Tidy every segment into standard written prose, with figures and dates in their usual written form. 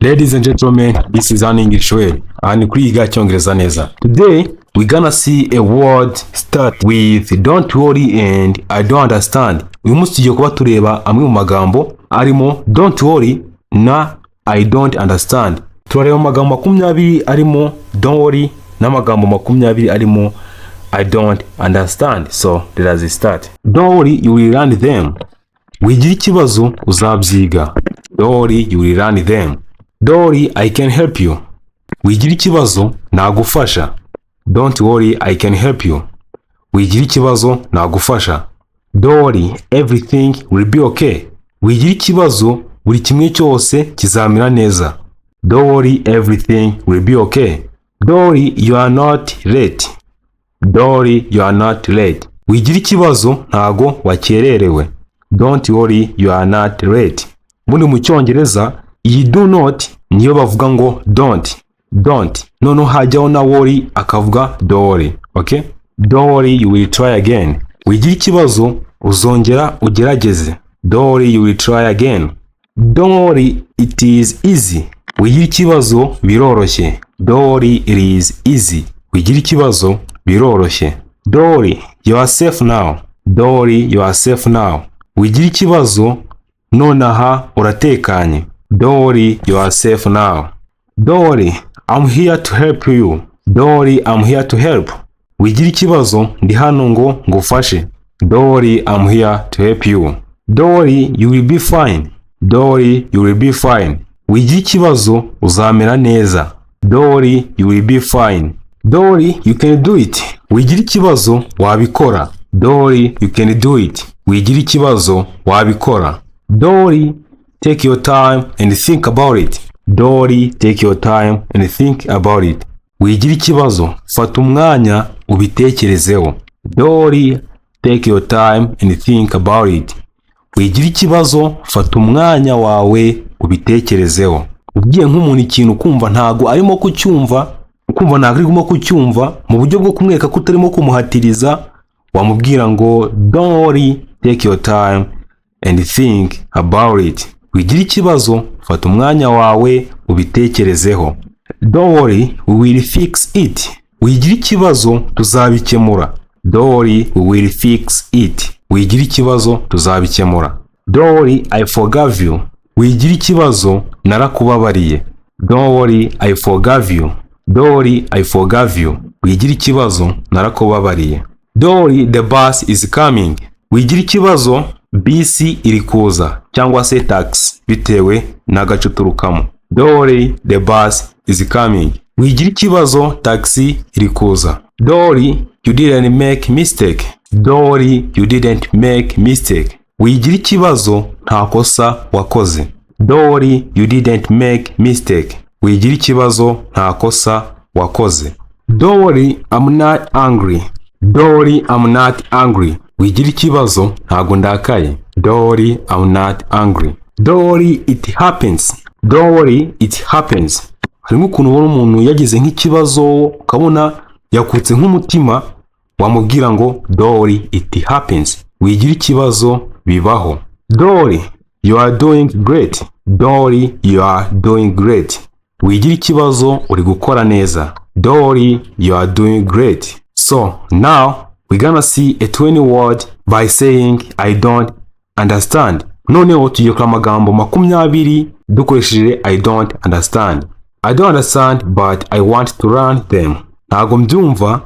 Ladies and gentlemen, this is an English way. Aha ni kuri Yiga Icyongereza Neza. Today, we gonna see a word start with "don't worry" and "I don't understand". Uyu munsi tugiye kuba tureba amwe mu magambo arimo "don't worry" na "I don't understand". Turareba amagambo 20 arimo "don't worry" n'amagambo 20 arimo "I don't understand". So, let us start. Don't worry, you will learn them. Wigira ikibazo, uzabyiga. Don't worry, you will learn them. Don't worry, I can help you. Wigira ikibazo, nagufasha. Don't worry, I can help you. Wigira ikibazo, nagufasha. Don't worry, everything will be okay. Wigira ikibazo, buri kimwe cyose kizamera neza. Don't worry, everything will be okay. Don't worry, you are not late. Don't worry, you are not late. Wigira ikibazo, ntago wakererewe. Don't worry, you are not late. Ubundi mu Cyongereza iyi "do not" niyo bavuga ngo "don't", "don't". Noneho hajyaho na "worry", akavuga "don't worry". Okay? Don't worry, you will try again. Wigira ikibazo, uzongera ugerageze. Don't worry, you will try again. Don't worry, it is easy. Wigira ikibazo, biroroshye. Don't worry, it is easy. Wigira ikibazo, biroroshye. Don't worry, you are safe now. Don't worry, you are safe now. Wigira ikibazo, nonaha uratekanye. Don't worry, you are safe now. Don't worry, I'm here to help you. Don't worry, I'm here to help. Wigira ikibazo, ndi hano ngo ngufashe. Don't worry, I'm here to help you. Don't worry, you will be fine. Don't worry, you will be fine. Wigira ikibazo, uzamera neza. Don't worry, you will be fine. Don't worry, you can do it. Wigira ikibazo, wabikora. Don't worry, you can do it. Wigira ikibazo, wabikora. Don't worry, take your time and think about it. Don't worry, take your time and think about it. Wigira ikibazo, fata umwanya ubitekerezeho. Don't worry, take your time and think about it. Wigira ikibazo, fata umwanya wawe ubitekerezeho. Ubwiye nk'umuntu ikintu ukumva ntago arimo kucyumva, ukumva ntabwo arimo kucyumva, mu buryo bwo kumwereka ko utarimo kumuhatiriza, wamubwira ngo "Don't worry, take your time and think about it." Wigira ikibazo, fata umwanya wawe ubitekerezeho. Don't worry, we will fix it. Wigira ikibazo, tuzabikemura. Don't worry, we will fix it. Wigira ikibazo, tuzabikemura. Don't worry, I forgave you. Wigira ikibazo, narakubabariye. Don't worry, I forgave you. Don't worry, I forgave you. Wigira ikibazo, narakubabariye. Don't worry, the bus is coming. Wigira ikibazo, bisi iri kuza cyangwa se taxi bitewe n'agace uturukamo. Don't worry, the bus is coming. Wigira ikibazo, taxi iri kuza. Don't worry, you didn't make mistake. Don't worry, you didn't make mistake. Wigira ikibazo, nta kosa wakoze. Don't worry, you didn't make mistake. Wigira ikibazo, nta kosa wakoze. Don't worry, I'm not angry. Don't worry, I'm not angry. Wigira ikibazo, ntago ndakaye. Don't worry, I'm not angry. Don't worry, it happens. Don't worry, it happens. Harimo ukuntu ubona umuntu yagize nk'ikibazo, ukabona yakutse nk'umutima, wamubwira ngo "Don't worry, it happens." Wigira ikibazo, bibaho. Don't worry, you are doing great. Don't worry, you are doing great. Wigira ikibazo, uri gukora neza. Don't worry, you are doing great. So now we gonna see a 20 word by saying "I don't understand". Noneho tugiye kureba amagambo 20 dukoresheje "I don't understand". I don't understand, but I want to learn them. Ntago mbyumva,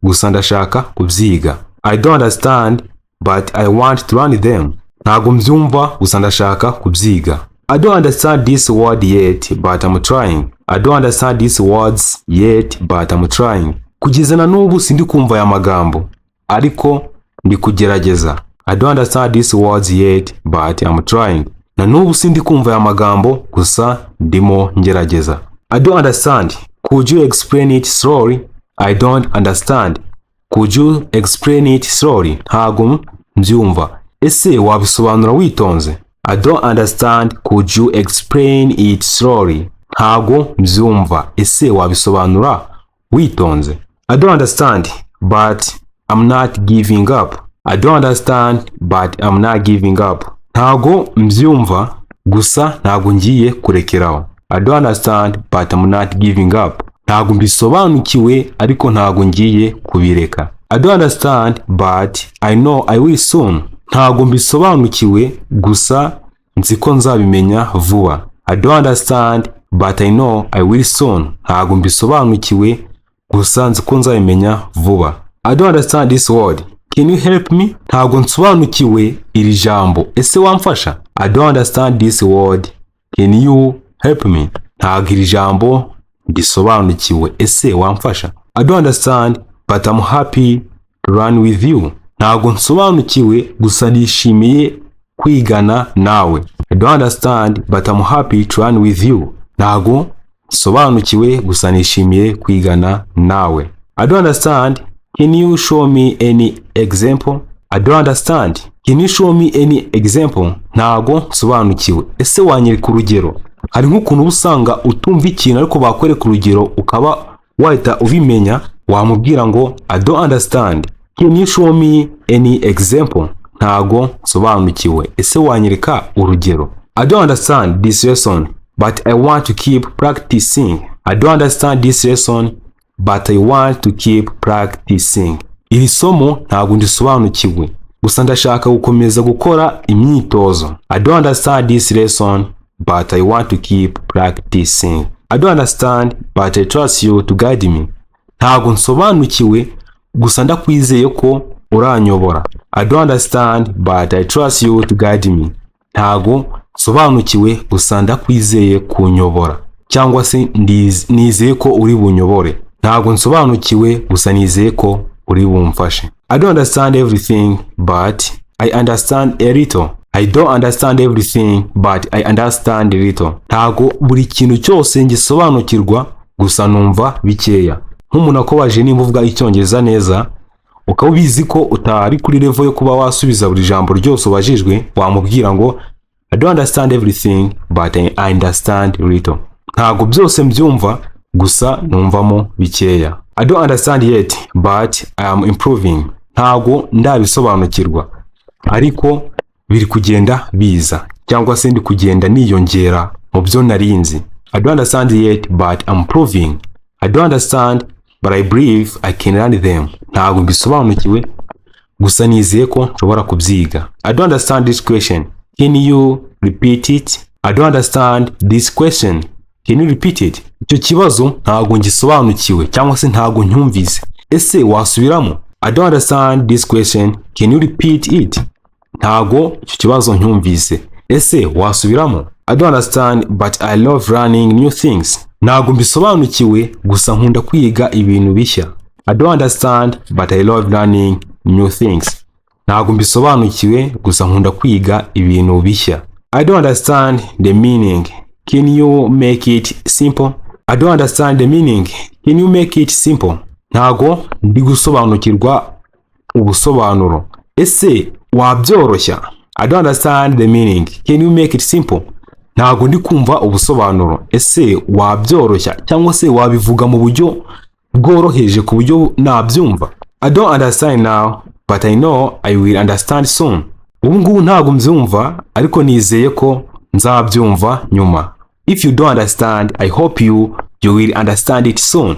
gusa ndashaka kubyiga. I don't understand, but I want to learn them. Ntago mbyumva, gusa ndashaka kubyiga. I don't understand this word yet, but I'm trying. I don't understand these words yet, but I'm trying. Kugeza na n'ubu sindi kumva aya magambo, ariko ndi kugerageza. I don't understand these words yet, but I'm trying. Na n'ubu sindi kumva aya magambo, gusa ndimo ngerageza. I don't understand. Could you explain it slowly? I don't understand. Could you explain it slowly? Ntago mbyumva. Ese wabisobanura witonze? I don't understand. Could you explain it slowly? Ntago mbyumva. Ese wabisobanura witonze? I don't understand, but I'm not giving up. I don't understand, but I'm not giving up. Ntago mbyumva, gusa ntago ngiye kurekeraho. I don't understand, but I'm not giving up. Ntabwo mbisobanukiwe, ariko ntabwo ngiye kubireka. I don't understand, but I know I will soon. Ntabwo mbisobanukiwe, gusa nzi ko nzabimenya vuba. I don't understand, but I know I will soon. Ntabwo mbisobanukiwe, gusa nzi ko nzabimenya vuba. I don't understand this word. Can you help me? Ntabwo nsobanukiwe iri jambo. Ese wamfasha? I don't understand this word. Can you help me? Ntabwo iri jambo ndisobanukiwe. Ese wamfasha? I don't understand, but I'm happy to learn with you. Ntabwo nsobanukiwe, gusa nishimiye kwigana nawe. I don't understand, but I'm happy to learn with you. Ntabwo nsobanukiwe, gusa nishimiye kwigana nawe. I don't understand. Can you show me any example? I don't understand. Can you show me any example? Ntabwo nsobanukiwe. Ese wanyereka urugero? Hari nk'ukuntu uba usanga utumva ikintu, ariko bakwereka urugero ukaba wahita ubimenya. Wamubwira ngo: "I don't understand. Can you show me any example?" Ntago nsobanukiwe. Ese wanyereka urugero? I don't understand this lesson, but I want to keep practicing. I don't understand this lesson, but I want to keep practicing. Iri somo ntabwo ndisobanukiwe, gusa ndashaka gukomeza gukora imyitozo. I don't understand this lesson, but I want to keep practicing. I don't understand, but I trust you to guide me. Ntabwo nsobanukiwe, gusa ndakwizeye ko uranyobora. I don't understand, but I trust you to guide me. Ntabwo nsobanukiwe, gusa ndakwizeye kunyobora, cyangwa se nizeye ko uri bunyobore. Ntabwo nsobanukiwe, gusa nizeye ko uri bumfashe. I don't understand everything, but I understand a little. I don't understand everything, but I understand a little. Ntabwo buri kintu cyose ngisobanukirwa, gusa numva bikeya. Nk'umuntu akubaje nimba uvuga Icyongereza neza, ukaba ubizi ko utari kuri level yo kuba wasubiza buri jambo ryose ubajijwe, wamubwira ngo: "I don't understand everything, but I understand little." Ntabwo byose mbyumva, gusa numvamo bikeya. I don't understand yet, but I am improving. Ntabwo ndabisobanukirwa, ariko biri kugenda biza, cyangwa se ndi kugenda niyongera mu byo narinzi. I don't understand yet, but I'm improving. I don't understand, but I believe I can learn them. Ntabwo mbisobanukiwe, gusa nizeye ko nshobora kubyiga. I don't understand this question. Can you repeat it? I don't understand this question. Can you repeat it? Icyo kibazo ntabwo ngisobanukiwe, cyangwa se ntabwo ncyumvise. Ese wasubiramo? I don't understand this question. Can you repeat it? Ntabwo icyo kibazo ncyumvise. Ese wasubiramo? I don't understand, but I love learning new things. Ntabwo mbisobanukiwe, gusa nkunda kwiga ibintu bishya. I don't understand, but I love learning new things. Ntabwo mbisobanukiwe, gusa nkunda kwiga ibintu bishya. I don't understand the meaning. Can you make it simple? I don't understand the meaning. Can you make it simple? Ntabwo ndi gusobanukirwa ubusobanuro. Ese wabyoroshya? I don't understand the meaning. Can you make it simple? Ntabwo ndi kumva ubusobanuro. Ese wabyoroshya, cyangwa se wabivuga mu buryo bworoheje ku buryo nabyumva? I don't understand now, but I know I will understand soon. Ubu ngubu ntabwo mbyumva, ariko nizeye ko nzabyumva nyuma. If you don't understand, I hope you will understand it soon.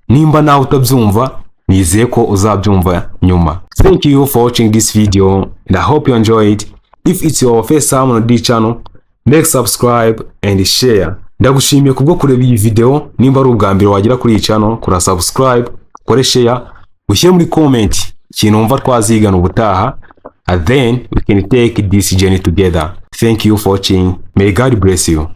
Nimba nawe utabyumva, nizeye ko uzabyumva nyuma. Thank you for watching this video and I hope you enjoy it. If it's your first time on this channel, make subscribe and share. Ndagushimiye kubwo kureba iyi video. Nimba ari ubwa mbere wagera kuri iyi channel, kora subscribe, ukore share, ushyire muri comment ikintu wumva twazigana ubutaha, and then we can take this journey together. Thank you for watching. May God bless you.